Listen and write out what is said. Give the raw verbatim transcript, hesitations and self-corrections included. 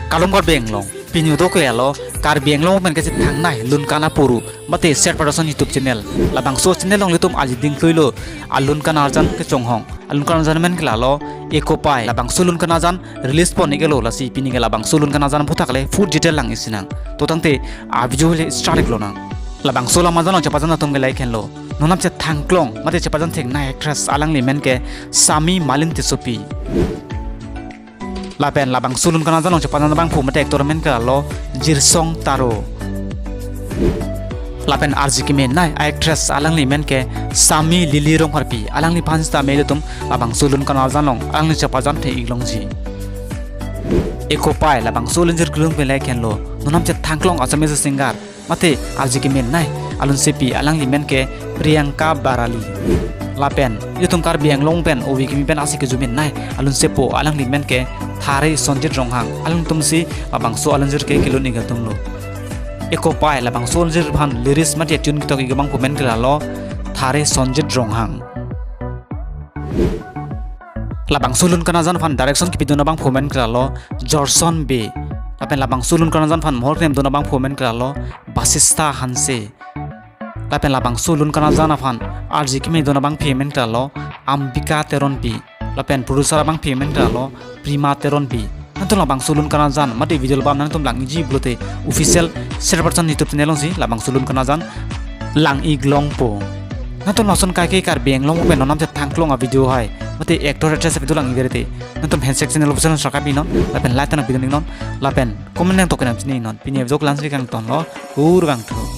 Kardom Karbi Anglong, pini udo ke alo, Karbi Anglong pen kachethangnei Lunkan Apuru, mate Set Production YouTube channel. Labangso channel along ilitum aji dingthuilo, a Lunkan Arjan kechonghong. A Lunkan Arjan men ke lalo, Eko Pai. Labangso Lunkan Arjan release pon-iklo, lasi pini ke labangso Lunkan Arjan aphuthak le full detail lang-ik sinang. To tangte a video le start-ik lonang. Labangso Lunkan Arjan along chepajan atum ke lahei henlo. Non nangchethangklong, mate chepajan theknei actress, alangli men ke Sami Malin Tissopi. Lapen labangso Lunkan Arjan along chepajan abangphu mate actor men ke lalo Jirsong Taro. Lapen arje kemenei actress, alangli men ke Sami Lily Rongpharpi, alangliphan sita me ilitum labangso Lunkan Arjan along alangli chepajan the-ik longji. Eko Pai, labangso alangjir kelun ke lahei henlo. Non nangchethangklong Assamese singer, mate arje kemenei alun sepi, alangli men ke Priyanka Barali. Lapen ilitum Karbi Anglong pen ove kimi pen ase keju menei alun sepo, alangli men ke Thare Sonjit Ronghang. Alangtum si labangso alangjir ke kelun-ik atumlo. Eko Pai, labangso alangjir aphan lyrics mate tune ketok-ik abangphu men ke lalo Thare Sonjit Ronghang. Labangso Lunkan Arjan aphan direction kepidun abangphu men ke lalo Jorson Bey. Lapen labangso Lunkan Arjan aphan mohor klemdun abangphu men ke lalo Basista Hanse. Lapen labangso Lunkan Arjan aphan arje kemedun abangpi men ke lalo Ambika Teronpi. Lapen producer abangpi men ke lalo Prima Teronpi. Nangtum labangso Lunkan Arjan mate video album nangtum lang-ikji pulote official Set Production YouTube channel alongsi labangso Lunkan Arjan lang-ik longpo. Nangtum lason kaike Karbi Anglong pen non nangchethangklong a video hai, mate actor actress a video lang-ik rete, nangtum handshake channel official subscribe-iknon, lapen like ta nangpidun-iknon, lapen comment nangtok nangchini-iknon. Pini a video ke la-ansi kangtonlo, kurvangthu.